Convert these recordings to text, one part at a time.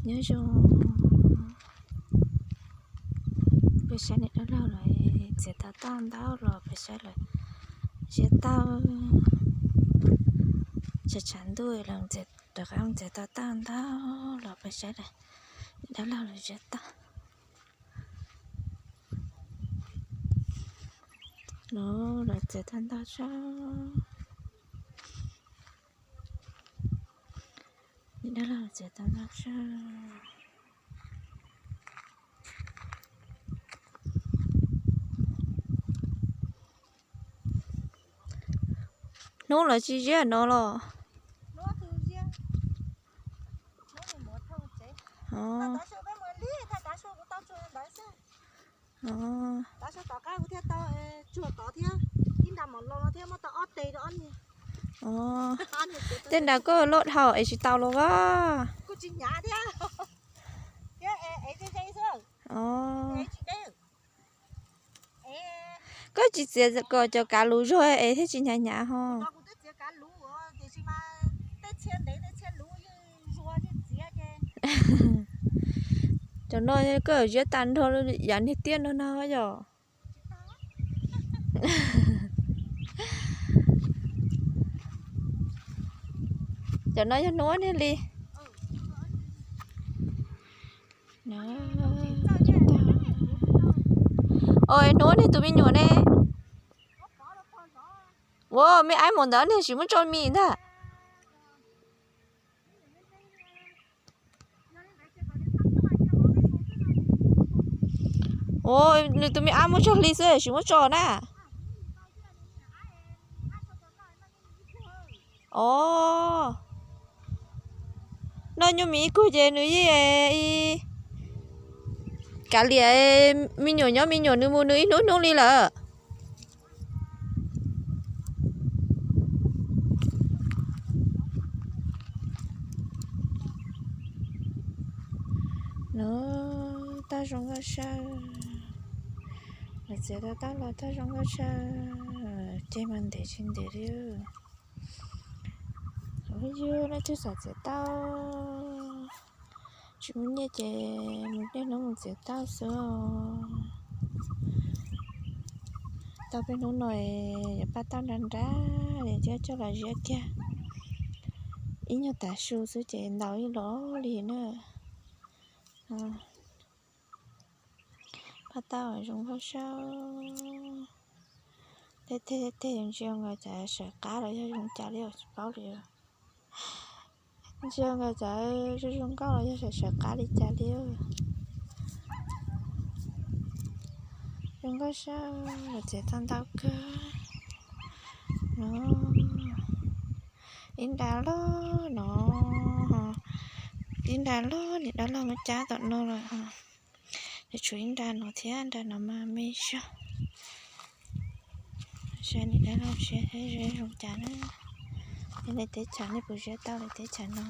Nyob zoo, peb saib niam dab laug lawv txiav tau tauj ntau los peb saib lawv ziab tauj. Tshav tshav ntuj los rov qab txiav tau tauj ntau los peb saib lawv niam dab laug lawv ziab tauj. Lawv txiav tau ntau tsaug. Niam dab laug txiav tau ntau tsaug. Hnub los tsis ziab no los? Tej nrad koj loj dhau es tsis tau los as? Koj tsis txiav kom cov kav luv zog es thiaj tsis hnyav hnyav ho. Cov no koj ziab tag nrho yav niag tiaj no no yom. Cov no yog hnub niag li. Hnub niag tus me nyuam ne. Ua me aib mus ntawd niag tsis muab tso mis ntag. Ua nws tus me aib muab tso hli xwb tsis muab tso na. Os, noj nyuaj mis ib kug ces nws yeej kav liam me nyuam nyob me nyuam nws mus nws ib hnub hnub li lawm. Lawv tauj zoo nkauj sab, lawv txiav tau tauj los tauj zoo nkauj sab, ces mas ntev tsis ntev li. Yog leej twg xav txiav tauj tsis muaj nyiaj ces mus niaj hnub mus txiav tauj xwb. Tau peb hnub no yuav paj tauj nrad nrad li thiab coj los ziab kiag. Ib nyuag tav su xwb ces ntau ib los li na. Paj tauj zoo nkauj sab. Tej tej tej ntsia nkaus cas sawv qab los yog zoo cas li tsis paub li. Ntsia nkaus cas zoo zoo nkauj los yog sawv sawv qab li cas li. Zoo nkauj sab, txiav tau ntau kawg no. Ib nra loj no, ib nra loj niam dab laug muab cab tom no lawm. Yuav tshuav ib nra no thiab, nra no mas me zog. Saib niam dab laug saib zoo cas na. Nej teb chaws nej puas ziab tau li teb chaws no?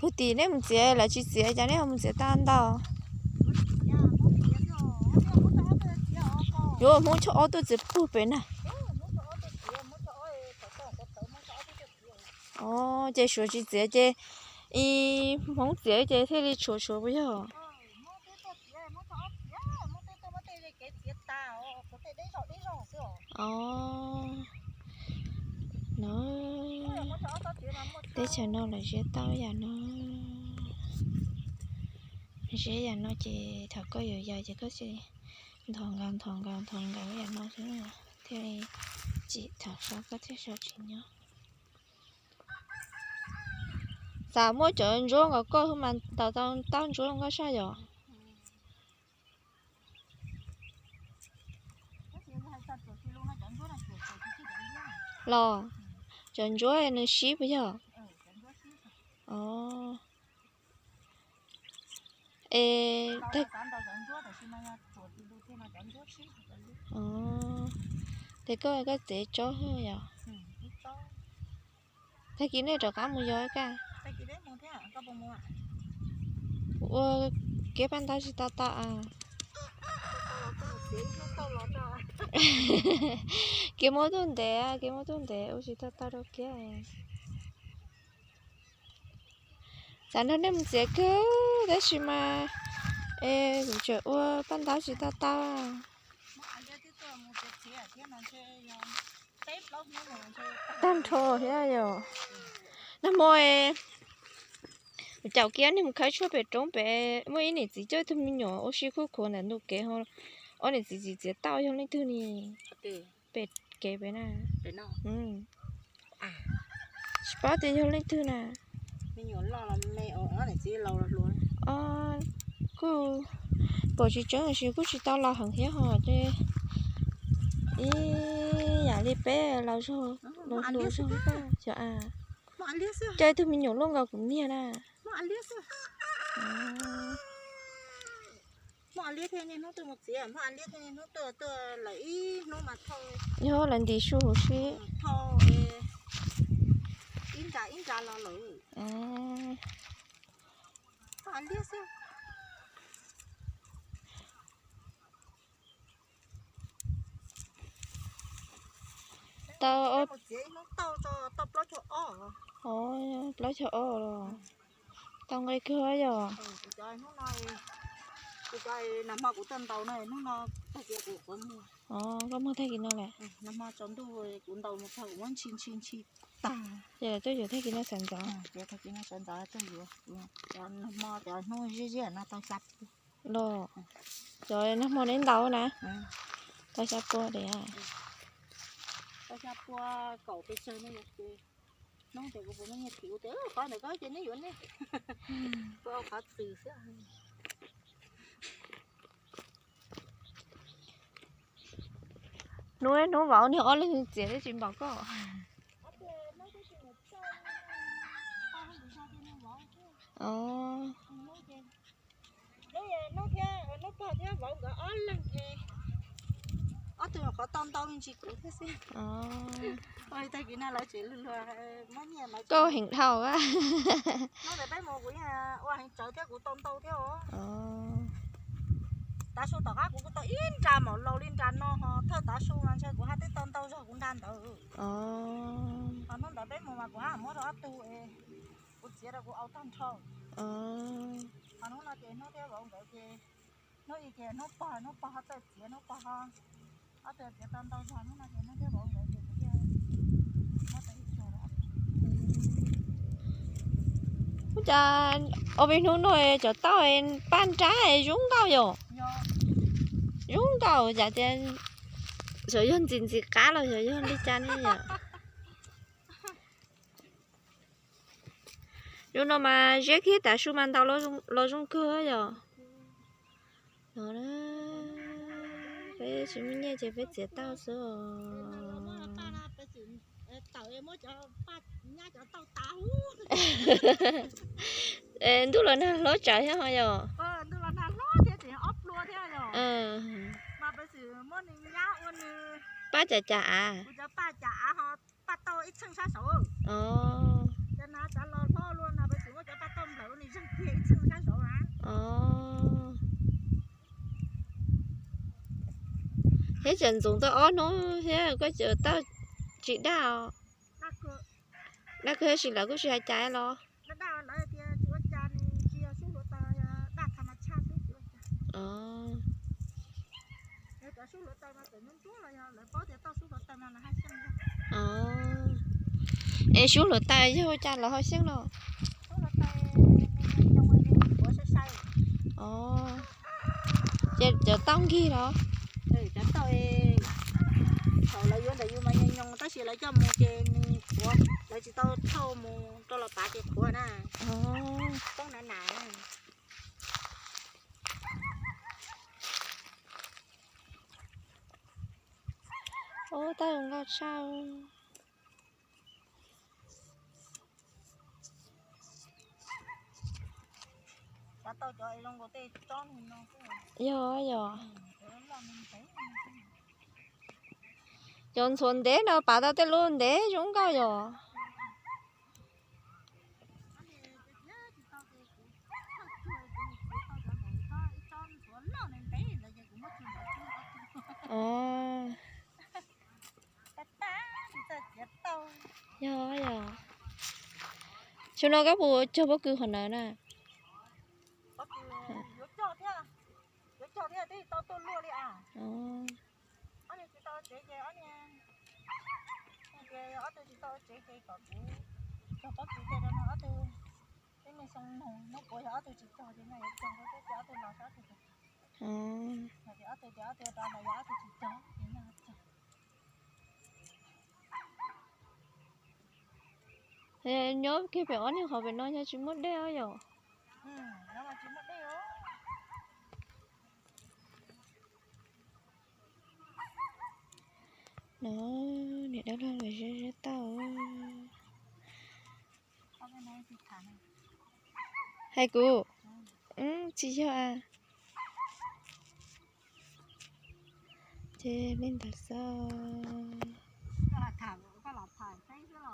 Puag tim nej mus txiav lawv tsis txiav cas nej ho mus txiav tau ntau? Yuav Hmoob tsho ob tuaj txiav puag pem na. Ces Suav tsis txiav ces Hmoob txiav ces thiaj li tshuav tshuav puas yog? No, teb chaws no lawv ziab tau yam no. Ziab yam no ces thaum koj yuav yos ces koj tsis nthos nkaus nthos nkaus nthos nkaus yam no xwb thiaj li tsim thaum so koj thiaj so tsis nyob. Xav muab cov ntsuab nkaus koj mas ntaus tau tauj ntsuab nkauj sab yom? Los cov ntsuab nws sib puas yog? Es, ces koj koj txiav tsob yom? Tag kis nej rov qab mus yos kaj. Ua kev paj ntaub tsis tau tau a. Kiav muab tuaj ntev, kiav muab tuaj ntev ua tsis tau tau rau kiag. Xav nrog nej mus txiav kawg tab sis mas es kuv tseem ua paj ntaub tsis tau tau. Tag nrho thiab yom. Nag hmo kuv caum kiag niag mus khawb tshuaj pem roob pem, muaj ib niam txiv coj ib tug me nyuam ua si khuj khuav ntawm ntug kev, ob niam txiv txiav txiav tau yog leej twg ni. Pem kev pem na. Tsis paub tias yog leej twg na. Kuj pom tsis tseeb tab sis kuj tsis tau laus heev thiab ho, ib yam li peb laus zog, laus hluas zog xwb. Coj ib tug me nyuam luaj nkaus kuv niag na. Yog lawv ntim su huv si. Tau, plaub caug ob los. Tau nqi kawg yog. Koj muag tag kis no lawm. Ces lawv tuaj yuav tag kis no sawv ntxov. Los, cov nag hmo neb ntaus na. Tau xya pua tiag. Hnub hnub vauv niag ob leeg txiav twb tsis npaum koj. Ob tug qhov tau ntau me ntsis kuv thiab xwb. Tag kis no lawv tseem luag luag muab nyiaj mas koj heev dhau. Hnub ntawd peb mus kuv ua heev tsawv thiab kuv tau ntau thiab os. Tav su tom qab kuv kuj tau ib nra maum laus li nra no ho thawj tav su mas ntshe kuv haj twb tau ntau zog kuv nra ntawd. Ho hnub ntawd peb mus mas kuv haj muab rau ob tug, kuv txiav rau kuv au tag nrho. Ho hnub no ces hnub thiab vauv nkawd ces hnub ib ces hnub pog hnub pog ho txawj txiav hnub pog ho ob tug txiav tau ntau zog hnub no ces hnub thiab vauv nkawd ces kuv thiaj muab tau ib co. Ua cas ua peb hnub no cov tauj paj nrab zoo nkauj yom. Zoo nkauj cas tias xyov yog ntxim ntxim qab los xyov yog li cas ne yom. Zoo no mas ziab khib tav su mas ntaus los zoo kawg yom. No, peb tsis muaj nyiaj ces peb txiav tauj xwb os. Ntuj los nag hlob tsawv thiab ho yom. Paj cas cas av. Thiab tseem ntxoov tau ob hnub thiab koj cov tauj tsis daj os. Daj kawg tab sis lawv kuj tsis hais cas los. Es sub hluav taws yog ua cas lawv ho xyeej no? Ces cov tauj nkig los? Thaum lawv yuav ntawm yus mas nyoos nyoos tab sis lawv coj mus ces nws qhuav, lawv tsis tau thauj mus rau los pav ces qhuav na. Poob na na. Ub, tauj zoo nkauj tshaj. Yog yog. Cov ntxhuav ntev no pav tau tej lub ntev zoo nkauj yog. Os, yog, yog. Xyoo no koj puas cog pob kws qhov ntawd na? Nyob kiag pem ob niag qhov pem no yog tsis muaj dej os yom? No, niam dab laug lawv zeb zeb tauj. Hais kuv, tsis yog a. Ces li ntawd xwb.